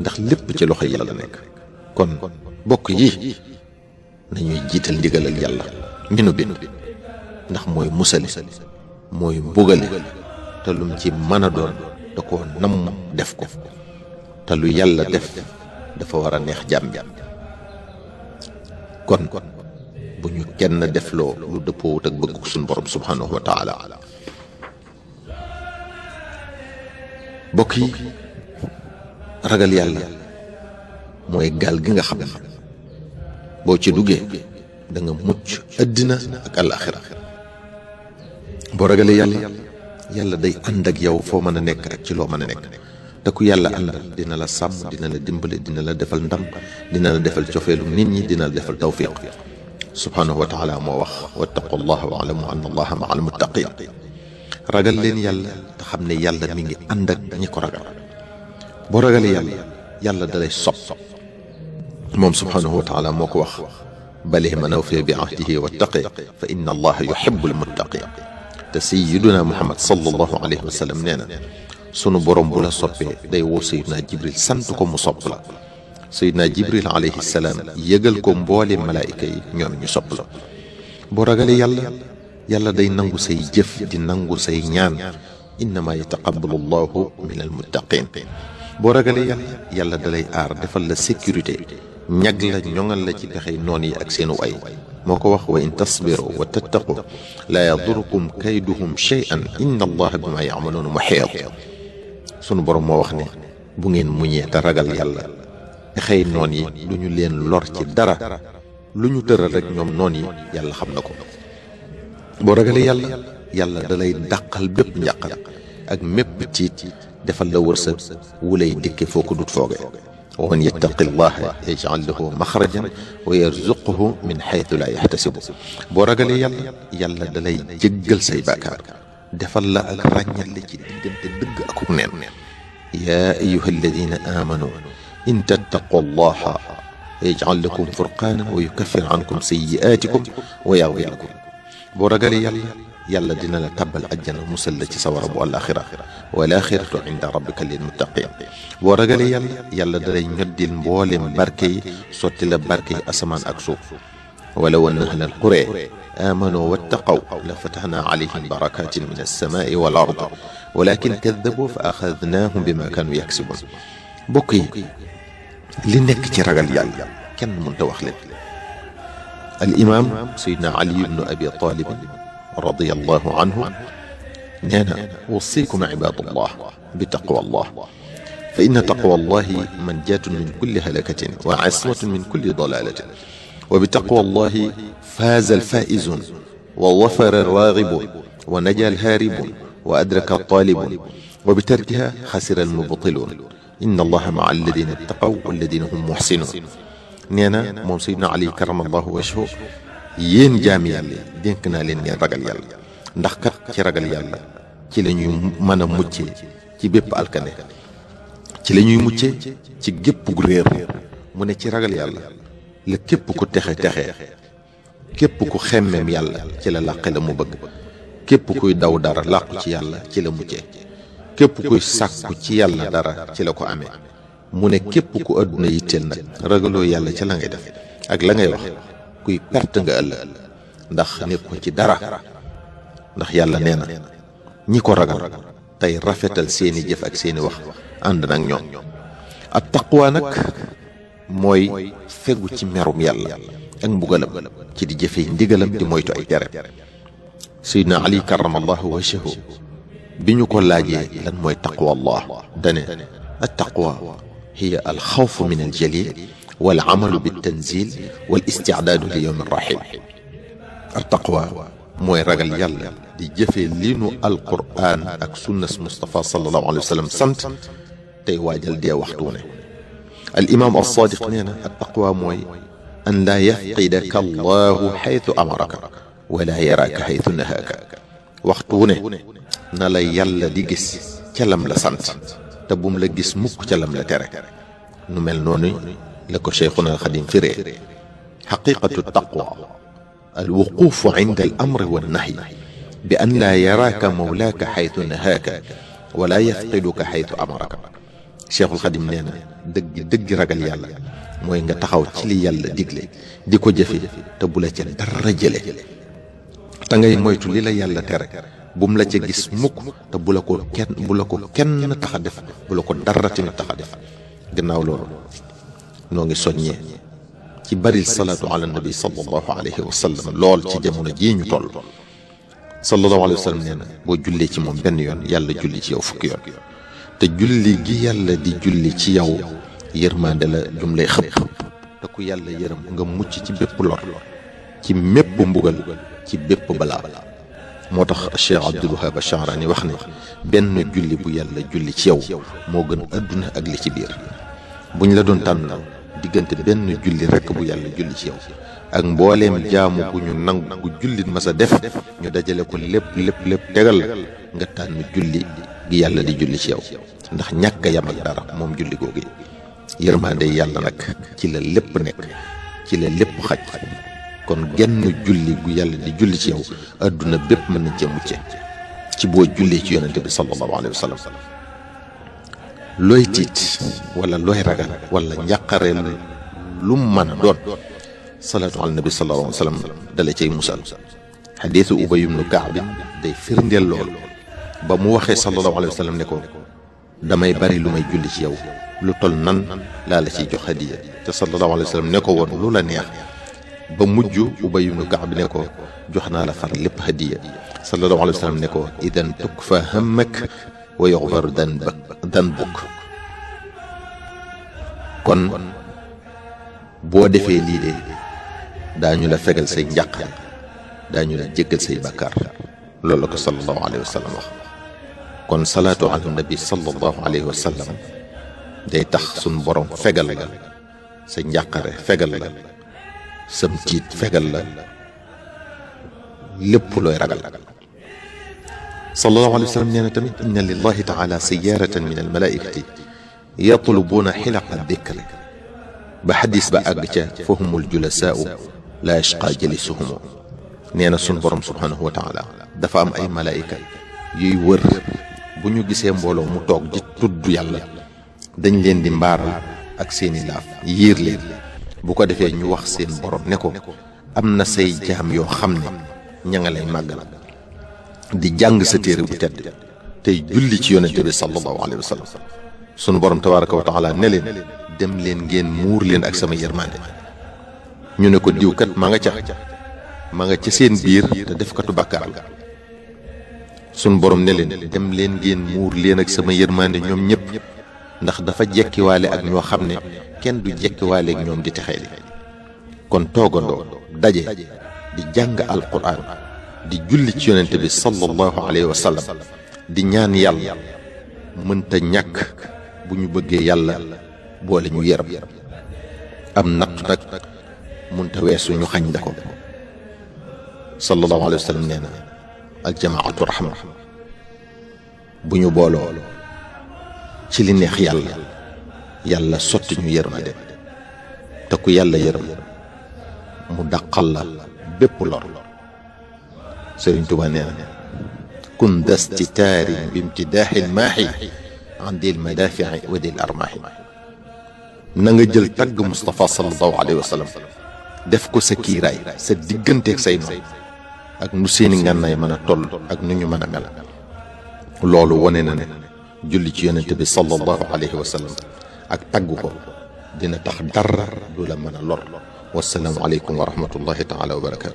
ndax lépp ci loxo yàlla nekk. kon bokk yi nañuy jiital ndigalal yàlla mi nu bind, ndax mooy musali, mooy mbugale, te lum ci mën a doon da koo namm def ko, te lu yàlla def dafa war a neex jàmm. kon bu ñu kenn defloo lu dëppoowut ak bëgg suñu borom subhanahu wa taala. bokk yi, ragal yàlla mooy gaal gi nga xam ne boo ci duggee da nga mucc àddina ak àllaaxira. boo ragalee yàlla, yàlla day ànd ak yow foo mën a nekk ak ci loo mën a nekk, te ku yàlla àndal dina la sàmm, dina la dimbale, dina la defal ndam, dina la defal cofeelu nit ñi, dina la defal tawfiq. subhanahu wa taala moo wax wattaqullaha wa alamu anna allaha maa al muttaqin. ragal leen yàlla te xam ne yàlla mi ngi ànd ak ñi ko ragal. boo ragalee yàlla, yàlla dalay sopp. moom subhanahu wa taala moo ko wax bali man awfiya bi ahdihi wattaqi fa inna allaha yuhibbul muttaqin. te sayyiduna muhammad sallallahu alayhi wa sallam nee na sunu borom bu la soppee day woo sayyidina jibril sant ko mu sopp la. sayyidina jibril alayhi salaam yëgal ko mboole malaayika yi ñoom ñu sopp la. boo ragalee yàlla, yàlla day nangu say jëf di nangu say ñaan. innama yataqabbalu allahu min al muttaqin. boo ragalee yàlla, yàlla dalay aar, defal la sécurité, ñag la, ñoŋal la ci pexey noon yi ak seenu ay. moo ko wax wa in tasbiru wa tattaqu la yadurukum kayduhum shay'an inna allaha bima ya'maluna muhiit. sunu borom moo wax ne bu ngeen muñee te ragal yàlla, pexey noon yi du ñu leen lor ci dara, lu ñu tëral rek ñoom noon yi yàlla xam na ko. boo ragalee yàlla, yàlla dalay dàqal bépp njàqar ak mépp tiit, defal la wërsëg wu lay dikke foo ko dut fooge. wa man yattaqi llaha yaj'al lahu maxrajan wa yarzuqhu min xaytu laa yaxtasibu. boo ragalee yàlla, yàlla dalay jéggal say baakaar, defal la ak ràññale ci diggante dëgg akuk neen. yaa ayyuha alladina amanu in tattaqu llaha yaj'al lakum furqaanan wa yukaffir ankum sayyi'aatikum wa yaghfir lakum. boo ragalee yàlla, yàlla dina la tabbal ajjana, musal la ci sawara bu àllaaxira. wal aaxiratu inda rabbika lil muttaqin. boo ragalee yàlla, yàlla dalay ñoddil mboolem barke yi, sotti la barke yi asamaan ak suuf. walaw anna ahlal quraa aamanuu wattaqaw la fatahnaa alayhim barakatin min as-samaa'i wal ard walakin kaddabu fa axadnaahum bimaa kaanu yaksibuun. mbokk yi, li nekk ci ragal yàlla kenn mënta wax leen. al imaam Seydina Ali ibnu Abi Talib radiyallahu anhu nee na wasiikum ibaadallah bi taqwallah fa inna taqwallahi manjaatun min kulli halakatin wa ismatun min kulli dalaalatin wa bi taqwallahi faaza alfaa'izuun wa wafara alraagibuun wa najaa alhaaribuun wa adraka altaalibun wa bi tarkiha xasira almubtiluun inna allaha maa alladina ittaqaw walladina hum muxsinuun. nee na moom Seydina Ali karamallahu wajhahu, yéen jaami yàlla dénk naa leen ngeen ragal yàlla, ndax kat ci ragal yàlla ci la ñuy mën a muccee ci bépp alkane, ci la ñuy muccee ci gépp réer. mu ne ci ragal yàlla la képp ku texe, képp ku xemmem yàlla ci la làqe la mu bëgg, képp kuy daw dara làqu ci yàlla ci la muccee, képp kuy sàkku ci yàlla dara ci la ko amee. mu ne képp ku àdduna yitteel nag ragaloo yàlla ca la ngay def ak la ngay wax, kuy perte nga ëllëg, ndax nekku ci dara. ndax yàlla nee na ñi ko ragal tey rafetal seeni jëf ak seeni wax ànd nag ñoom. at taqwa nag mooy fegu ci merum yàlla ak mbugalam ci di jëfe ndigalam di moytu ay tere. Seydina Ali karamallahu wajhahu bi ñu ko laajee lan mooy taqwa allah dane at taqwa hiya al xawfu min al jalil wal amalu bit tanzil wal isti'daadu li yawmi rahim. at taqwa mooy ragal yàlla di jëfee li nu alquraan ak sunnas Mustafa sallallahu alayhi wa sallam sant tey waajal dee waxtu ne. al imaam as-Saadiq nee na at taqwa mooy an laa yafqidaka allahu xaytu amaraka wala yaraaka xaytu nahaaka. waxtu ne na la yàlla di gis ca lam la sant te bum la gis mukk ca lam la tere. nu mel noonu la ko Cheikhuna al-Xadim firee xaqiqatu taqwa alwuquufu inda al amri wa nahyi bi an laa yaraaka mawlaaka xaytu nahaaka wala yafqiduka xaytu amaraka. Cheikhul Xadim nee na dëgg ragal yàlla mooy nga taxaw ci li yàlla digle di ko jëfe te bu la ca dara jële te ngay moytu li la yàlla tere bu mu la ca gis mukk te bu la ko kenn tax a def bu la ko dara tamit tax a def. gannaaw loolu noo ngi soññee ci bari salaatu ala nabi sallallahu alayhi wa sallam lool ci jamono jii ñu toll. sallallahu alayhi wa sallam nee na boo jullee ci moom benn yoon yàlla julli ci yow fukki yoon te julli gi yàlla di julli ci yow yërmande la jum lay xëpp te ku yàlla yërëm nga mucc ci bépp lor ci mépp mbugal ci bépp balaa. moo tax Cheikh Abdul Wahab Ash-Sha'rani wax ne benn julli bu yàlla julli ci yow moo gën adduna ak li ci biir. buñ la doon tànn diggante benn julli rekk bu yàlla julli ci yow ak mbooleem jaamu bu ñu nangu bu jullit ma sa def ñu dajale ko lépp tegal nga tànn julli gi yàlla di julli ci yow ndax ñàkk a yam ak dara moom julli googu yërmande yàlla nag ci la lépp nekk ci la lépp xaj. kon genn julli gu yàlla di julli ci yow adduna bépp mën nañ cee mucce ci boo jullee ci yonente bi sallallahu alayhi wa sallam. looy tiit wala looy ragal wala njàqare lu mu mën a doon salaatu ala nabi sallallahu alayhi wa sallam dala cay musal. xadiisu Ubay ibnu Kaab day firndeel lool ba mu waxee sallallahu alayhi wa sallam ne ko damay bari lu may julli ci yow lu tol nan laa la ciy jox hadiya te sallallahu alayhi wa sallam ne ko woon lu la neex ba mujj Ubay ibnu Kaab ne ko jox naa la far lépp hadiya. sallallahu alayhi wa sallam ne ko idan tukfa hammak wa yughfaru danbuk. kon boo defee lii de daañu la fegal say njàqare daañu la jéggal say bàkkaar loolu la ko sallallahu alayhi wa sallam wax. kon salaatu ala nabi sallallahu alayhi wa sallam day tax suñ borom fegal la sa njàqare fegal la sam tiit fegal la lépp looy ragal. sallallahu alayhi wa sallam nee na tamit inna lillahi taala sayyaratan min almalaikati yatlubuuna xilaqa dikr ba xadis ba àgg ca fahumul julasaau la yashqa jalisuhum. nee na sun borom subhanahu wa taala dafa am ay malaayika yuy wër bu ñu gisee mbooloo mu toog di tudd yàlla dañ leen di mbaaral ak seeni laaf yiir leen bu ko defee ñu wax seen borom ne ko am na say jaam yoo xam ne ña nga lay màggal di jàng sa téere bu tedd tey julli ci yonente bi sallallahu alayhi wa sallam. sunu borom tabaraka wa taala ne leen dem leen ngeen muur leen ak sama yërmande. ñu ne ko diw kat ma nga ca seen biir te defkatu bàkkaar la. sunu borom ne leen dem leen ngeen muur leen ak sama yërmande ñoom ñëpp ndax dafa jekkiwaale ak ñoo xam ne kenn du jekkiwaale ak ñoom di texee di. kon toogandoo daje di jàng alquran di julli ci yonente bi sallallahu alayhi wa sallam di ñaan yàlla mënta ñàkk bu ñu bëggee yàlla boole ñu yërëm. am nattu nag mënta weesu ñu xañ da ko. sallallahu alayhi wa sallam nee na aljamaatu rahma bu ñu booloo ci li neex yàlla sotti ñu yërmande te ku yàlla yërëm mu dàqal la bépp lor. Sëriñ Tuubaa nee na kun dastitaarin bi imtidaaxil maaxi an dil madaafici wa dil armaaxi. na nga jël tagg Moustapha sallallahu alayhi wa sallam def ko sa kiiraay sa digganteeg say noon ak nu seeni ngànnaay mën a toll ak nu ñu mën a mel. loolu wone na ne julli ci yonente bi sallallahu alayhi wa sallam ak tagg ko dina tax dara du la mën a lor. wassalaamu aleykum wa rahmatullahi taala wa barakaatu.